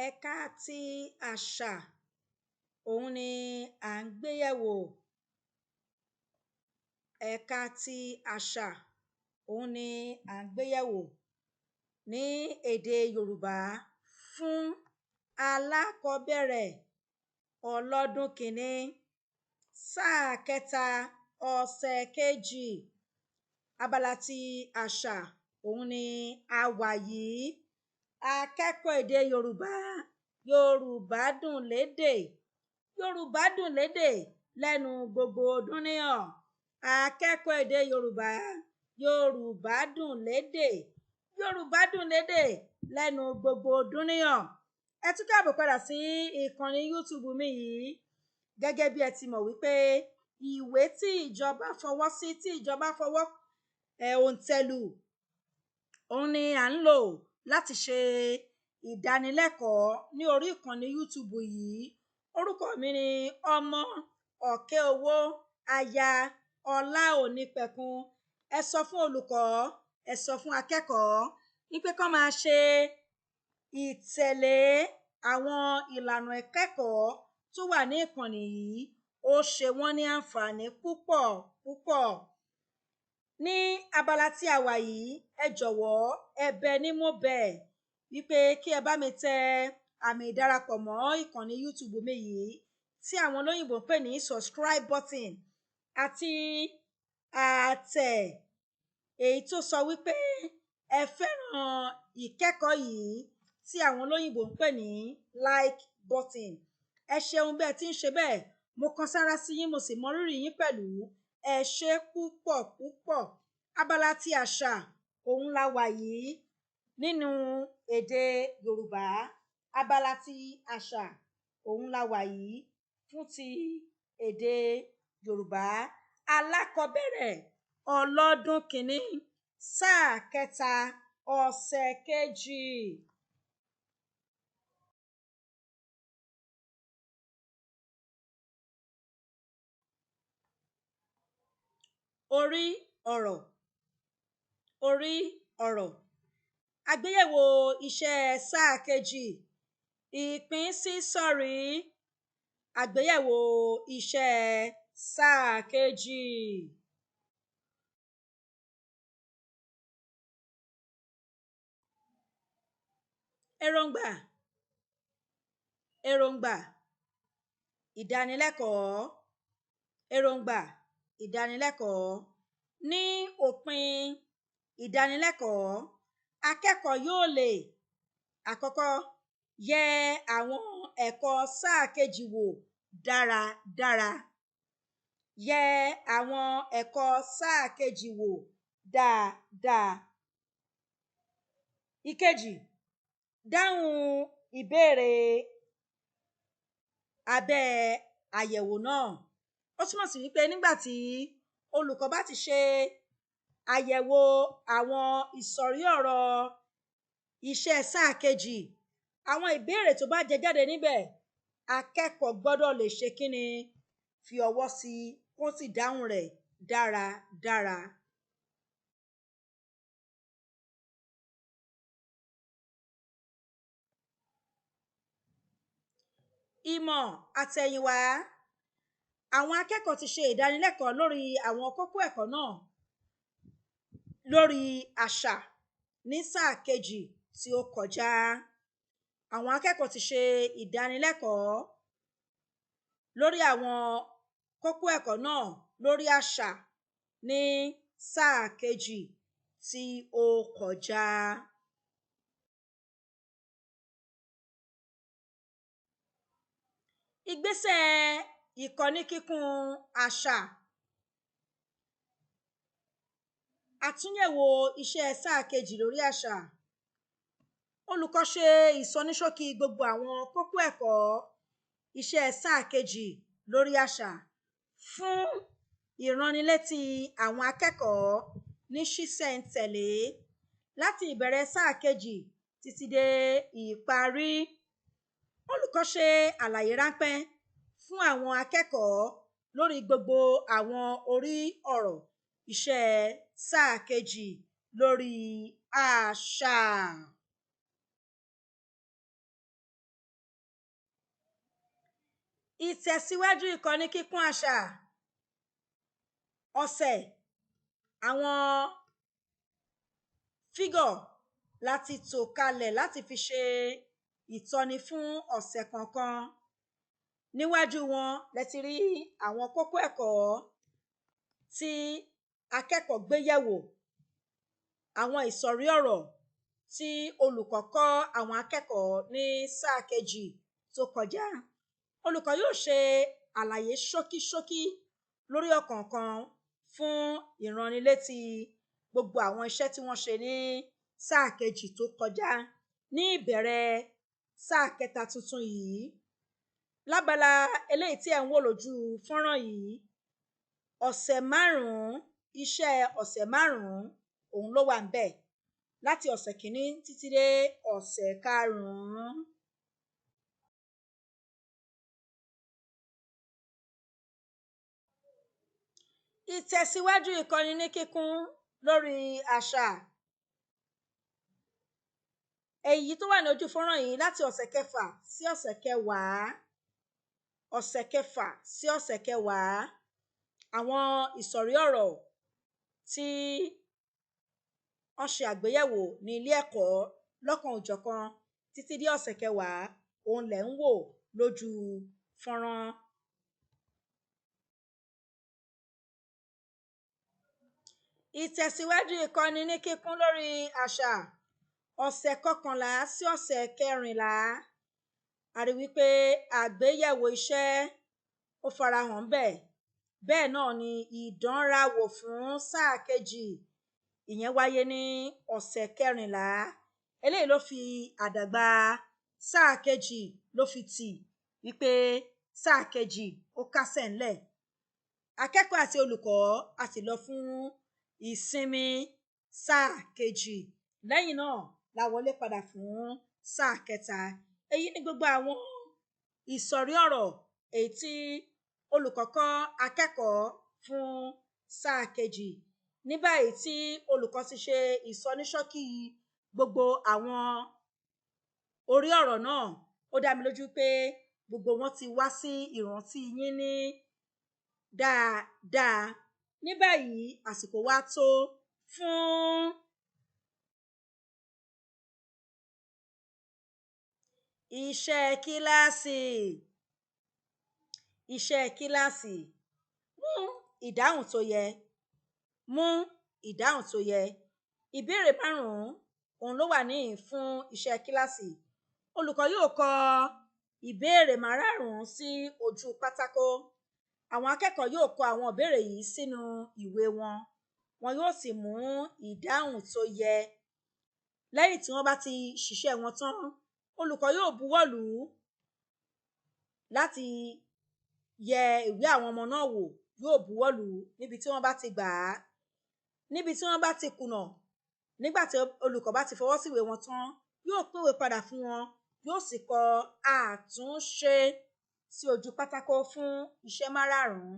Ẹ̀ka ti àṣà òun ni à ń gbé yẹ̀wò. Ẹ̀ka ti àṣà òun ni à ń gbé yẹ̀wò ní èdè Yorùbá fún alákọ̀ọ́bẹ̀rẹ̀ ọlọ́dún kìíní, sáà kẹta, ọ̀sẹ̀ kejì. Abala ti àṣà òun ni a wà yìí. Akẹ́kọ̀ọ́ èdè Yorùbá, Yorùbá dùn lédè, Yorùbá dùn lédè lẹ́nu gbogbo dúníyàn. Akẹ́kọ̀ọ́ èdè Yorùbá, Yorùbá dùn lédè, Yorùbá dùn lédè lẹ́nu gbogbo dúníyàn. Ẹ tún káàbọ̀ padà sí ìkànnì YouTube mi yìí. Gẹ́gẹ́ bí ẹ ti mọ̀ wípé ìwé tí ìjọba fọwọ́ sí, tí ìjọba fọwọ́ òǹtẹ̀lù, òun ni à ń lò láti ṣe ìdánilẹ́kọ̀ọ́ ní orí ìkànnì YouTube yìí. Orúkọ mi ni Ọmọ Ọ̀kẹ́ Owó, aya Ọlá Onípẹ̀kun. Ẹ sọ fún olùkọ́, ẹ sọ fún akẹ́kọ̀ọ́ wípé kán máa ṣe ìtẹ̀lé àwọn ìlànà ìkẹ́kọ̀ọ́ tó wà ní ìkànnì yìí. Ó ṣe wọ́n ní àǹfààní púpọ̀ púpọ̀. Ní abala tí a wà yìí, ẹ jọ̀wọ́, ẹ̀bẹ̀ ni mo bẹ̀ wípé kí ẹ bá mi tẹ àmì ìdarapọ̀ mọ́ ìkànnì YouTube mi yìí tí àwọn olóyìnbó ń pè ní subscribe button, àti àtẹ̀ èyí tó sọ wípé ẹ fẹ́ràn ìkẹ́kọ̀ọ́ yìí tí àwọn olóyìnbó ń pè ní like button. Ẹ ṣeun bí ẹ ti ń ṣe bẹ́ẹ̀. Mo kan sára sí yín, mo sì mọrírì yín pẹ̀lú. Ẹ ṣé púpọ̀ púpọ̀. Abala ti àṣà òun la wà yìí nínú èdè Yorùbá. Abala ti àṣà òun la wà yìí fún ti èdè Yorùbá alákọ̀ọ́bẹ̀rẹ̀ ọlọ́dún kìíní, sáà kẹta, ọ̀sẹ̀ kejì. Orí ọ̀rọ̀, orí ọ̀rọ̀. Àgbéyẹ̀wò iṣẹ́ sáà kejì, ìpín sísọ̀rí. Àgbéyẹ̀wò iṣẹ́ sáà kejì. Èròǹgbà, èròǹgbà, ìdánilẹ́kọ̀ọ́, èròǹgbà, ìdánilẹ́kọ̀ọ́. Ní òpin ìdánilẹ́kọ̀ọ́, akẹ́kọ̀ọ́ yóò lè: àkọ́kọ́, yẹ àwọn ẹ̀kọ́ sáà kejì wò dáradára. Yẹ àwọn ẹ̀kọ́ sáà kejì wò dáadáa. Ìkejì, dáhùn ìbéèrè abẹ́ àyẹ̀wò náà. Ó túmọ̀ sí wípé nígbà tí olùkọ́ bá ti ṣe àyẹ̀wò àwọn ìsọ̀rí ọ̀rọ̀ iṣẹ́ sáà kejì, àwọn ìbéèrè tó bá jẹ jáde níbẹ̀, akẹ́kọ̀ọ́ gbọ́dọ̀ lè ṣe kíni, fi ọwọ́ sí kó sì dáhùn rẹ̀ dáradára. Ìmọ̀ àtẹ̀yìnwá. Àwọn akẹ́kọ̀ọ́ ti ṣe ìdánilẹ́kọ̀ọ́ lórí àwọn kókó ẹ̀kọ́ náà lórí àṣà ní sáà kejì tí ó kọjá. Àwọn akẹ́kọ̀ọ́ ti ṣe ìdánilẹ́kọ̀ọ́ lórí àwọn kókó ẹ̀kọ́ náà lórí àṣà ní sáà kejì tí ó kọjá. Ìgbésẹ̀ ìkọ́ni kíkún àṣà. Àtúnyẹ̀wò iṣẹ́ sáà kejì lórí àṣà. Olùkọ́ ṣe ìsọníṣókí gbogbo àwọn kókó ẹ̀kọ́ iṣẹ́ sáà kejì lórí àṣà fún ìránnilétí àwọn akẹ́kọ̀ọ́ ní ṣísẹ̀ntẹ̀lé láti ìbẹ̀rẹ̀ sáà kejì títí dé ìparí. Olùkọ́ ṣe àlàyé ráńpẹ́ fún àwọn akẹ́kọ̀ọ́ lórí gbogbo àwọn orí ọ̀rọ̀ iṣẹ́ sáà kejì lórí àṣà. Ìtẹ̀síwájú ìkọ́ni kíkún àṣà ọ̀sẹ̀, àwọn fígọ̀ láti tò kalẹ̀ láti fi ṣe ìtọ́ni fún ọ̀sẹ̀ kọ̀ọ̀kan. Níwájú wọn lẹ ti rí àwọn kókó ẹ̀kọ́ tí akẹ́kọ̀ọ́ gbé yẹ̀wò, àwọn ìsọ̀rí ọ̀rọ̀ tí olùkọ́ kọ́ àwọn akẹ́kọ̀ọ́ ní sáà kejì tó kọjá. Olùkọ́ yóò ṣe àlàyé ṣókíṣókí lórí ọ̀kọ̀ọ̀kan fún ìránnilétí gbogbo àwọn iṣẹ́ tí wọ́n ṣe ní sáà kejì tó kọjá ní ìbẹ̀rẹ̀ sáà kẹta tuntun yìí. Lábala eléyìí tí ẹ̀ ń wò lójú fọ́nrán yìí, ọ̀sẹ̀ márùn-ún, iṣẹ́ ọ̀sẹ̀ márùn-ún òun ló wà ńbẹ̀ láti ọ̀sẹ̀ kìíní títí dé ọ̀sẹ̀ karùn-ún. Ìtẹ̀síwájú ìkọ́ni ní kíkún lórí àṣà. Èyí tó wà ní ojú fọ́nrán yìí láti ọ̀sẹ̀ kẹfà sí ọ̀sẹ̀ kẹwàá, ọ̀sẹ̀ kẹfà sí ọ̀sẹ̀ kẹwàá, àwọn ìsọ̀rí ọ̀rọ̀ tí wọ́n ṣe àgbéyẹ̀wò ní ilé ẹ̀kọ́ lọ́kan-ò-jọ̀kan títí dé ọ̀sẹ̀ kẹwàá òun lẹ̀ ń wò lójú fọ́nrán. Ìtẹ̀síwájú ìkọ́ni ní kíkún lórí àṣà ọ̀sẹ̀ kọkànlá sí ọ̀sẹ̀ kẹrìnlá, a rí wípé àgbéyẹ̀wò iṣẹ́ ó farahàn ńbẹ̀. Bẹ́ẹ̀ náà ni ìdánrawò fún sáà kejì, ìyẹn wáyé ní ọ̀sẹ̀ kẹrìnlá. Eléyìí ló fi àdàgbà sáà kejì ló fi tì wípé sáà kejì ó kásẹ̀ ńlẹ̀. Akẹ́kọ̀ọ́ àti olùkọ́ a sì lọ fún ìsinmi sáà kejì. Lẹ́yìn náà la wọlé padà fún sáà kẹta. Èyí ni gbogbo àwọn ìsọ̀rí ọ̀rọ̀ èyí tí olùkọ́ kọ́ akẹ́kọ̀ọ́ fún sáà kejì. Ní báyìí tí olùkọ́ ti ṣe ìsọníṣókí gbogbo àwọn orí ọ̀rọ̀ náà, ó dá mi lójú pé gbogbo wọn ti wá sí ìrántí yín ní dáadáa. Ní báyìí, àsìkò wa tó fún iṣẹ́ kíláàsì. Iṣẹ́ kíláàsì. Mú ìdáhùn tó yẹ. Mú ìdáhùn tó yẹ. Ìbéèrè márùn-ún òun ló wà níhìn-ín fún iṣẹ́ kíláàsì. Olùkọ́ yóò kọ ìbéèrè márààrún sí ojú pátákó. Àwọn akẹ́kọ̀ọ́ yóò kọ àwọn ìbéèrè yìí sínú ìwé wọn. Wọn yóò sì mú ìdáhùn tó yẹ. Lẹ́yìn tí wọ́n bá ti ṣiṣẹ́ wọn tán, olùkọ́ yóò buwọ́lù ú láti yẹ ìwé àwọn ọmọ náà wò, yóò buwọ́lù ú níbi tí wọ́n bá ti gbà á. Níbi tí wọ́n bá ti kùnà, nígbà tí olùkọ́ bá ti fọwọ́ sí ìwé wọn tán, yóò pín ìwé padà fún wọn, yóò sì kọ àtúnṣe sí ojú pátákó fún iṣẹ́ márààrún.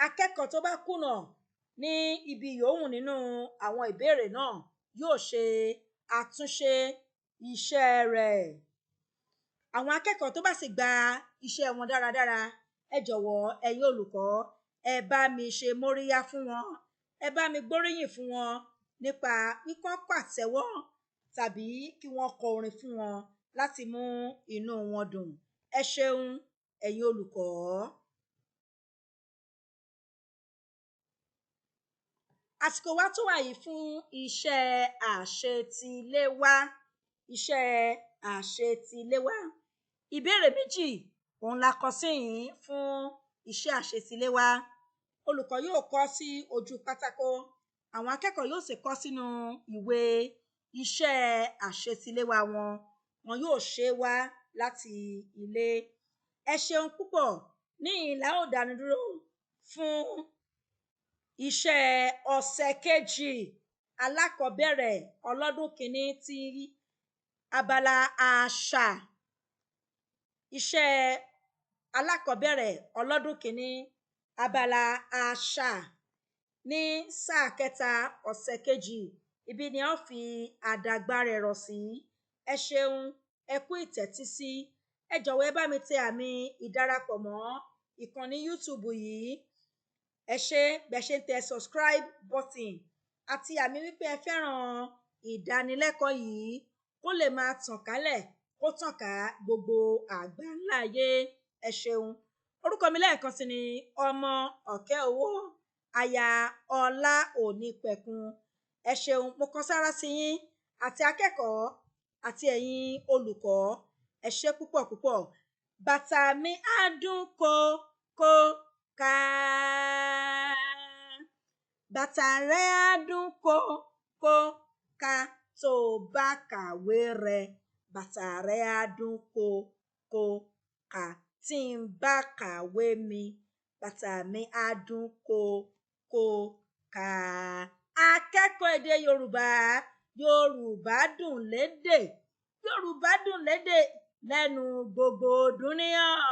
Akẹ́kọ̀ọ́ tó bá kùnà ní ibi yòówù nínú àwọn ìbéèrè náà yóò ṣe àtúnṣe iṣẹ́ rẹ̀. Àwọn akẹ́kọ̀ọ́ tó bá sì gba iṣẹ́ wọn dáradára, ẹ jọ̀wọ́ ẹ̀yin olùkọ́, ẹ bá mi ṣe móríyá fún wọn, ẹ bá mi gbóríyìn fún wọn nípa kí wọ́n pàtẹ́wọ́ tàbí kí wọ́n kọ orin fún wọn láti mú inú wọn dùn. Ẹ ṣeun ẹ̀yin olùkọ́. Àsìkò wa tó wà yìí fún iṣẹ́ àṣetiléwá. Iṣẹ́ àṣetiléwá. Ìbéèrè méjì òun la kọ síhìn-ín fún iṣẹ́ àṣetiléwá. Olùkọ́ yóò kọ sí ojú pátákó, àwọn akẹ́kọ̀ọ́ yóò sì kọ sínú ìwé iṣẹ́ àṣetiléwá wọn. Wọn yóò ṣe é wá láti ilé. Ẹ ṣeun púpọ̀. Níhìn-ín la ó dánu dúró fún iṣẹ́ ọ̀sẹ̀ kejì alákọ̀ọ́bẹ̀rẹ̀ ọlọ́dún kìíní ti abala àṣà. Iṣẹ́ alákọ̀ọ́bẹ̀rẹ̀ ọlọ́dún kìíní abala àṣà ní sáà kẹta ọ̀sẹ̀ kejì. Ibi ni a ó fi àdàgbà rẹ̀ rọ̀ sí. Ẹ ṣeun, ẹ kú ìtẹ́tísí. Ẹ jọ̀wọ́ ẹ bá mi tẹ àmì ìdarapọ̀ mọ́ ìkànnì YouTube yìí. Ẹ ṣé bẹ́ ṣe ń tẹ subscribe button àti àmì wípé ẹ fẹ́ràn ìdánilẹ́kọ̀ọ́ yìí kó lè máa tàn kálẹ̀, kó tàn ká gbogbo àgbáńlá ayé. Ẹ ṣeun. Orúkọ mi lẹ́ẹ̀kan sí ni ọmọ Ọ̀kẹ́ Owó, aya Ọlá Onípẹ̀kun. Ẹ ṣeun, mo kan sára sí yín àti akẹ́kọ̀ọ́ àti ẹ̀yin olùkọ́. Ẹ ṣé púpọ̀ púpọ̀. Bàtà mi á dún kó kó ká. Bàtà rẹ á dún kó kó ká tó bá kàwé rẹ. Bàtà rẹ á dún kó kó ká tí n bá kàwé mi. Bàtà mi á dún kó kó ká. Akẹ́kọ̀ọ́ èdè Yorùbá, Yorùbá dùn lédè. Yorùbá dùn lédè lẹ́nu gbogbo dúníyàn.